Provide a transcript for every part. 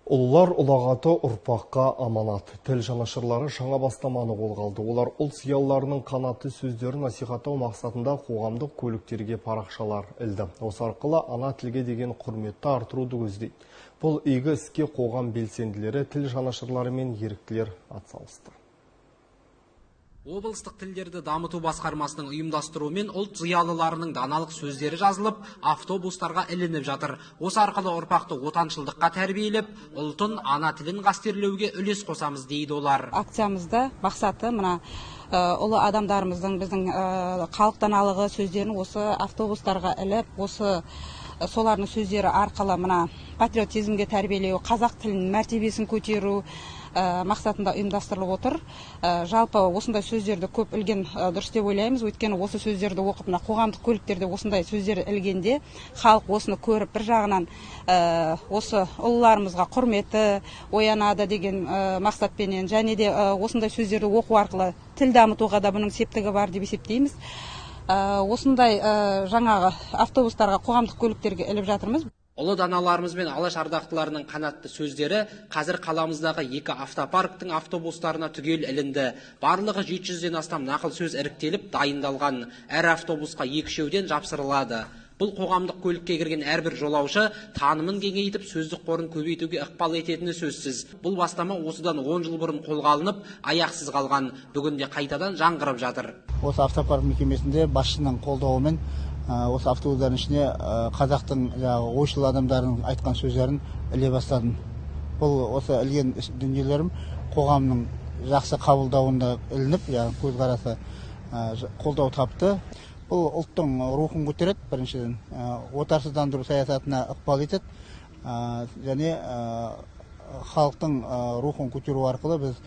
Ұлылар ұлағаты ұрпаққа аманат. Тіл жанашырлары жаңа бастаманы қолға алды. Олар ұлт зиялыларының қанатты сөздерін насихаттау мақсатында қоғамдық көліктерге парақшалар ілді. Осы арқылы ана тілге деген құрметті арттыруды көздейді. Бұл игі іске қоғам белсенділері, тіл жанашырлары мен еріктілер атсалысты. Облыстық тілдерді дамыту басқармасының ұйымдастыруымен ұлт зиялыларының даналық сөздері жазылып, автобустарға ілініп жатыр. Осы арқылы ұрпақты отаншылдыққа тәрбиелеп, ұлтын, ана тілін қастерлеуге үлес қосамыз дейді олар. Акциямызда мақсаты мына ұлы адамдарымыздың, біздің халық даналығы сөздерін осы автобустарға іліп, осы солардың сөздері арқылы мына патриотизмге тәрбиелеу, қазақ тілінің мәртебесін көтеру мақсатында ұйымдастырылып отыр. Жалпы осындай сөздерді көп ілген дұрыс деп ойлаймыз. Өйткені осы сөздерді оқып, мына қоғамдық көліктерде осындай сөздер ілгенде халық осыны көріп, бір жағынан осы ұлыларымызға құрметі оянады деген мақсатпенен, және де осындай сөздерді оқу арқылы тіл дамытуға да бұның септігі бар деп есептейміз. Осындай жаңағы автобустарға, қоғамдық көліктерге іліп жатырмыз. Ұлы даналарымыз бен алаш ардақтыларының қанатты сөздері қазір қаламыздағы екі автопарктің автобустарына түгел ілінді. Барлығы 700-ден астам нақыл сөз іріктеліп дайындалған. Әр автобусқа екі-үшеуден жапсырылады. Бұл қоғамдық көлікке кірген әрбір жолаушы танымын кеңейтіп, сөздік қорын көбейтуге ықпал ететіні сөзсіз. Бұл бастама осыдан 10 жыл бұрын қолға алынып, аяқсыз қалған. Бүгінде қайтадан жаңғырып жатыр. Осы автопарк мекемесінде басшының қолдауымен осы автобустардың ішіне қазақтың жаңағы ойшыл адамдарының айтқан сөздерін іле бастадым. Бұл осы ілген дүниелерім қоғамның жақсы қабылдауында ілініп, яғни көзқарасы қолдау тапты. Бұл ұлттың рухын көтереді, біріншіден, отарсыздандыру саясатына ықпал етеді, және халықтың рухын көтеру арқылы біз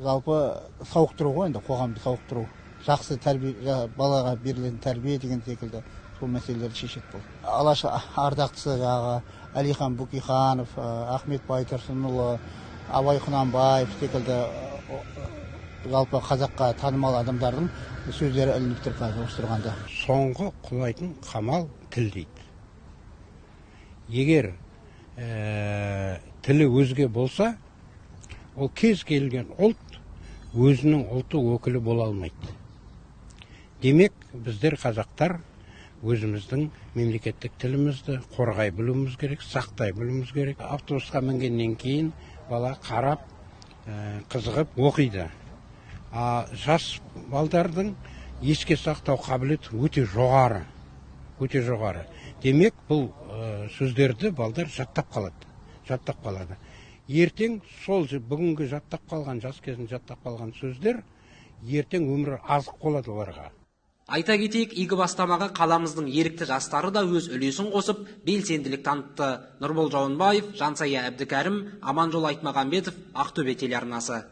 жалпы сауықтыру ғой, енді қоғамды сауықтыру, жақсы тәрбие, балаға берілетін тәрбие деген секілді сол мәселелерді шешеді бұл. Алаш ардақтысы жаңағы Әлихан Бөкейханов, Ахмет Байтұрсынұлы, Абай Құнанбаев секілді жалпы қазаққа танымал адамдардың сөздері ілініп тұр қазір осы тұрғанда. Соңғы құлайтын қамал тіл дейді. Егер тілі өзге болса, ол кез келген ұлт өзінің ұлты өкілі бола алмайды. Демек, біздер қазақтар өзіміздің мемлекеттік тілімізді қорғай білуіміз керек, сақтай білуіміз керек. Автобусқа мінгеннен кейін бала қарап, қызығып оқиды. А жас балдардың еске сақтау қабілеті өте жоғары, өте жоғары. Демек, бұл сөздерді балдар жаттап қалады, жаттап қалады. Ертең сол бүгінгі жаттап қалған, жас кезінде жаттап қалған сөздер ертең өмірі азық болады оларға. Айта кетейік, игі бастамаға қаламыздың ерікті жастары да өз үлесін қосып, белсенділік танытты. Нұрбол Жауынбаев, Жансая Әбдікәрім, Аманжол Айтмағамбетов, Ақтөбе телеарнасы.